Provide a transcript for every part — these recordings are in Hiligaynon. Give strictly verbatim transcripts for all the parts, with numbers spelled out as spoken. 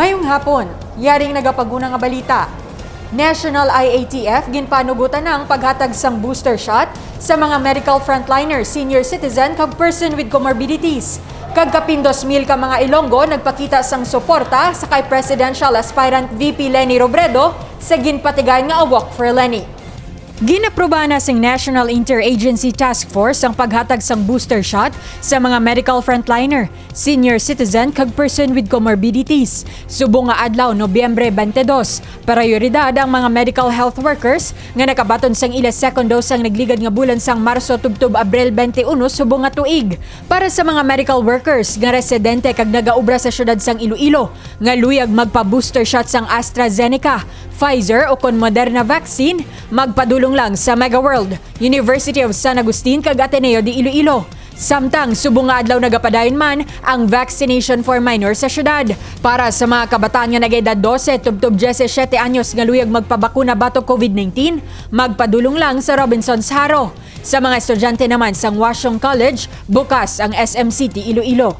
Mayong hapon, yaring nagapaguna nga balita. National I A T F ginpanugutan ang paghatag sang booster shot sa mga medical frontliner, senior citizen, kag person with comorbidities. Kag kapin dos mil ka mga Ilonggo nagpakita sang suporta sa kay presidential aspirant V P Leni Robredo sa ginpatigayon nga A Walk for Leni. Ginaprobahan na sing National Interagency Task Force ang paghatag sang booster shot sa mga medical frontliner, senior citizen, kag person with comorbidities. Subong nga adlaw, Nobyembre twenty-two, prioridad ang mga medical health workers nga nakabaton sang ila second dose sang nagligad nga bulan sang Marso tubtob Abril twenty-one subong nga tuig. Para sa mga medical workers nga residente kag nagaobra sa siyudad sang Iloilo nga luyag magpa-booster shot sang AstraZeneca, Pfizer, o kon Moderna vaccine, magpadulong lang sa Mega World, University of San Agustin, kag Ateneo de Iloilo. Samtang subong nga adlaw nagapadayon man ang vaccination for minors sa siyudad. Para sa mga kabataan nga nag-edad dose tubtob diyesisiete anyos nga luyag magpabakuna batok COVID nineteen, magpadulong lang sa Robinsons Jaro. Sa mga estudyante naman sang Washung College, bukas ang S M City Iloilo.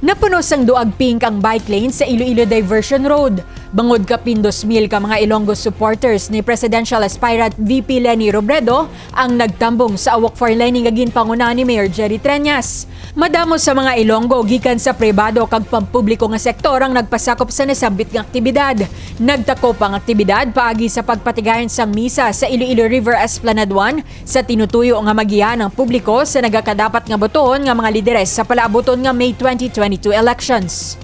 Napuno sang duag pink ang bike lane sa Iloilo Diversion Road. Bangod kapin dos mil ka mga Ilonggo supporters ni presidential aspirant V P Leni Robredo ang nagtambong sa A Walk for Leni nga ginpangunahan ni Mayor Jerry Treñas. Madamo sa mga Ilonggo gikan sa pribado kag pampubliko nga sektor ang nagpasakop sa nasambit nga aktibidad. Nagtakop ang aktibidad paagi sa pagpatigayon sang misa sa Iloilo River Esplanade one sa tinutuyo nga magiyahan ang publiko sa nagakadapat nga botohon nga mga lideres sa palaabuton nga May twenty twenty-two elections.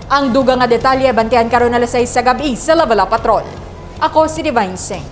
Ang dugang nga detalye, bantayan karon alas sais sa gab-i sa Love Ala Patrol. Ako si Divine Singh.